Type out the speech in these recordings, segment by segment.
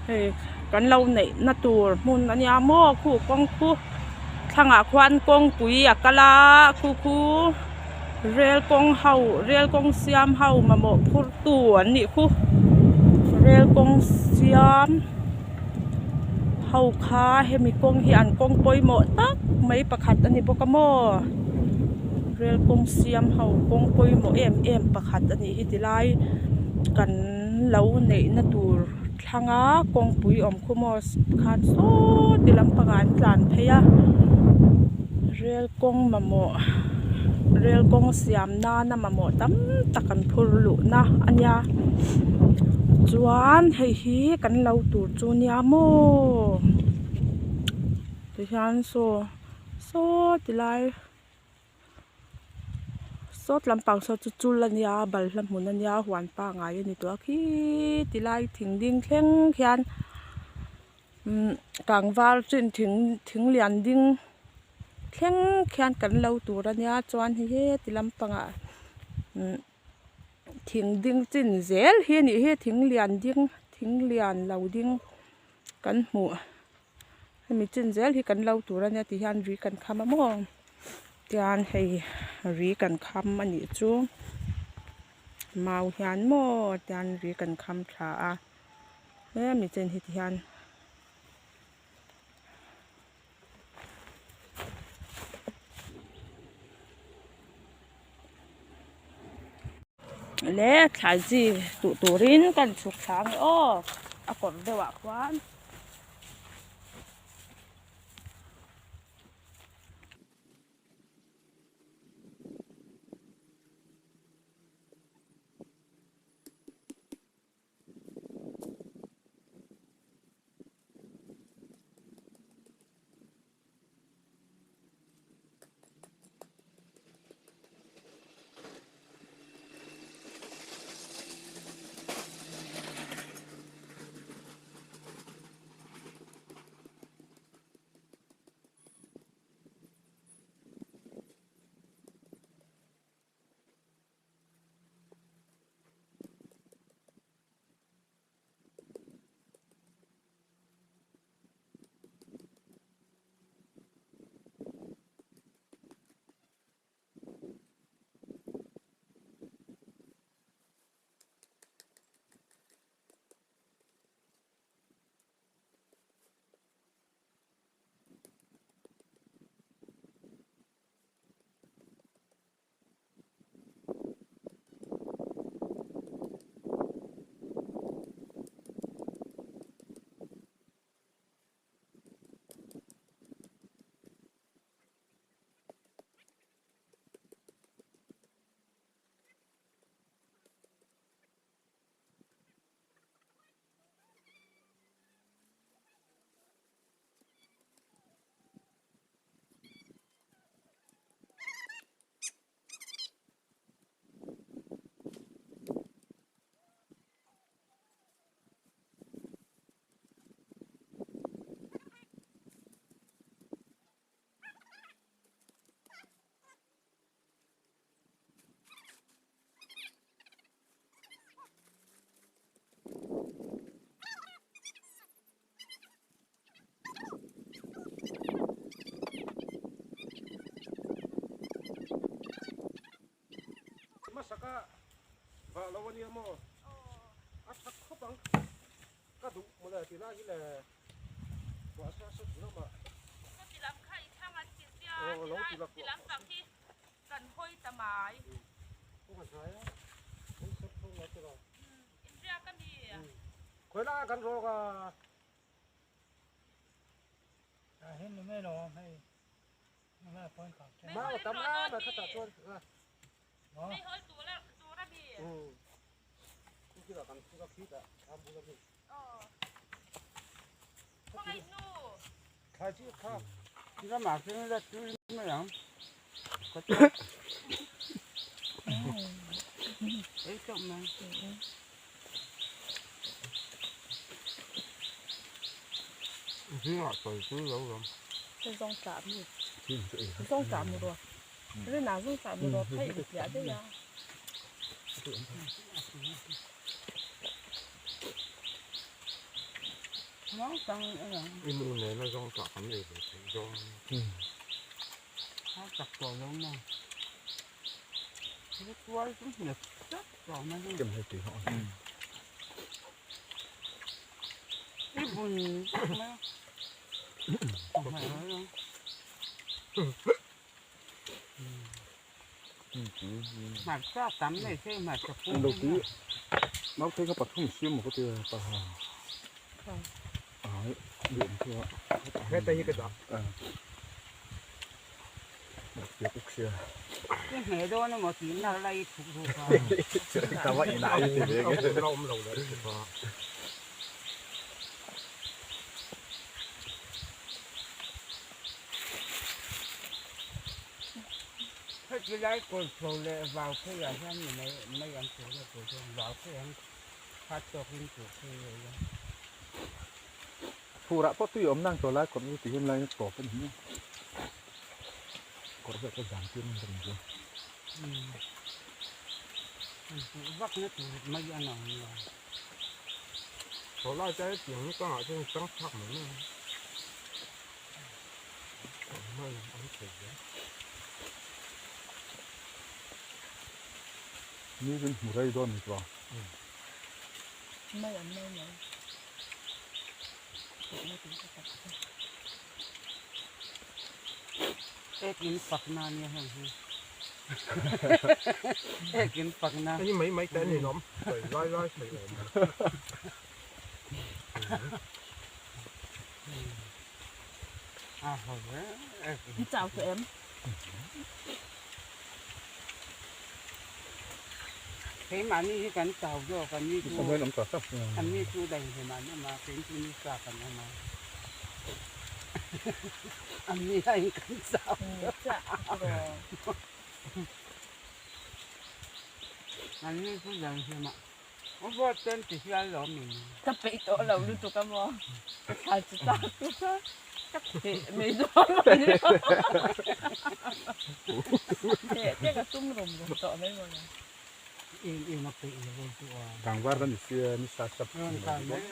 Hei kan lo neih na tur hmun a nia maw khu kawng khu thlangah khuan kawngpui a kal a khu khu rel kawng ho rel kawng siam ho mamawh phur tu an nih khu rel kawng siam ho kha hemi kawng hi an kawng pawimawh tak mai pakhat a ni bawk a maw rel kawng siam ho kawng pawimawh em em pakhat a nih hi tilai kan lo neih na tur thlang a kawngpui awm khu maw khan saw ti lampangah an tlan phei a rel kawng mamawh rel kawng siam nana mamawh tam tak an phur luh na a nia chuan hei hi kan lo tur chu nia maw tihian saw saw ti lai. Sawt lampang saw chu chul a nia balhla hmun a nia huan pangai a ni tawh a khi ti lai thing ding thleng khian umm kangvar chin thing thing lian ding thleng khian kan lo tur a nia chuan hei heti lampangah umm thing ding chin zel hi a nih hi thing lian ding thing lian lo ding kan hmuh. Hemi chin zel hi kan lo tur a nia ti hian ri kan kham a maw tian hei ri kan kham a nih chu mau hian maw tian ri kan kham tha a hemi chin hi ti hian. Le thlai chi tuh turin kan chhuk thla ang e aw a kawr deuh ah khuan. Hmasaka vah lo ania maw a that khawp ang ka duh mawle ti lai hi le vah sa sa ti lamah aw lo ti lak khawi lai ah kan rawk a. Mau a tam em a khatah chuan I nu nena zawng tah kan nei ve theih dawn. Heta hi ka dah. Awm lo leh tih a. Heti lai kawl chho leh vau phei ah hian mi mai mai an tur a tur chuan vau phei an khat tawkin tur phei lo ila. Phurah pawh tui awm nang tawh lai kawr chu ti hian lai tawp a ni mai. Kawr vel ka zan tir ang ka ni chu. Vak na tur mai an awm lo. Tawh lai te tiang ni kangah chuan chang thlak mai mai a. Mai an thei zel. Ni chu hmu rei dawn ni chuan. Mai an mai mai. Ek in pak na nia heng hi. Ek in pak na. Ani mai mai te ani lawm. Sawi lai lai sawi awm. A ho ve. Ek in. Chau tawh em? Keimahni hi kan chau zawk a ni chu. An ni chu daihlim an awm a, kei chu ni sa kan awm a. An ni aiin kan chau zawk. An ni chu daihlim ah. Aw vote ten ti hial lo mi. Ka peih tawh lo lutuk a maw? Ka thla chu tak chu ka theh mai dawn a ni lo. Theh te ka tum rum rum tawh mai maw le. Em em a peih lo chu a. Kangvar la ni sia ni sa sap mai bawk.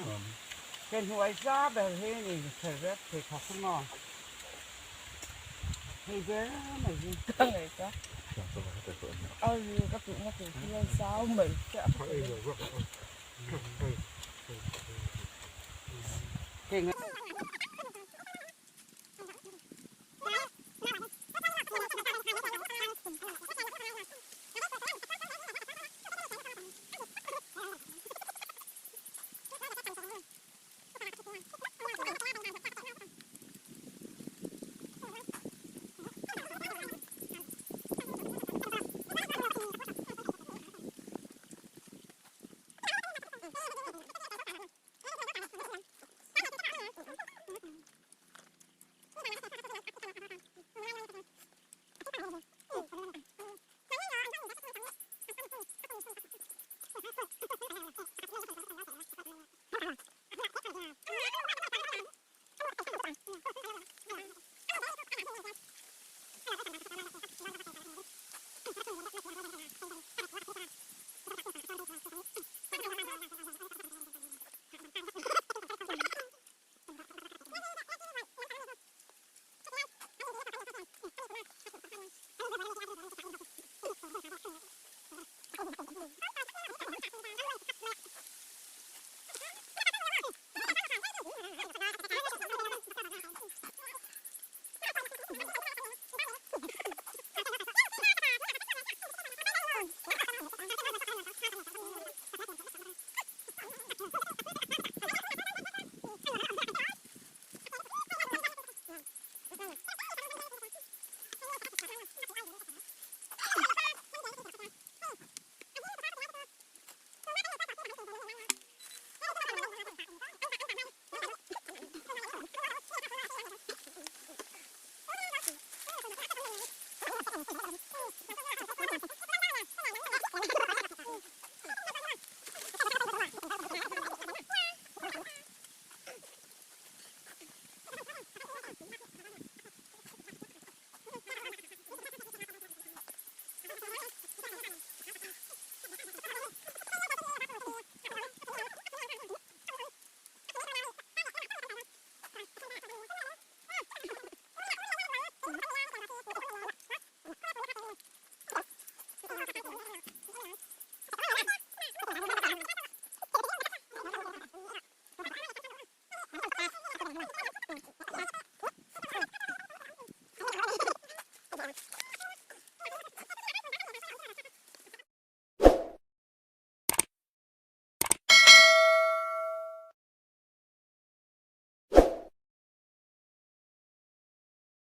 Ke hnuai za ber hi ni kher vek thei khawp a maw. Hei ber mai hi. Ka ngaih ka. Ai ka tih na tur hi a zau mai che a.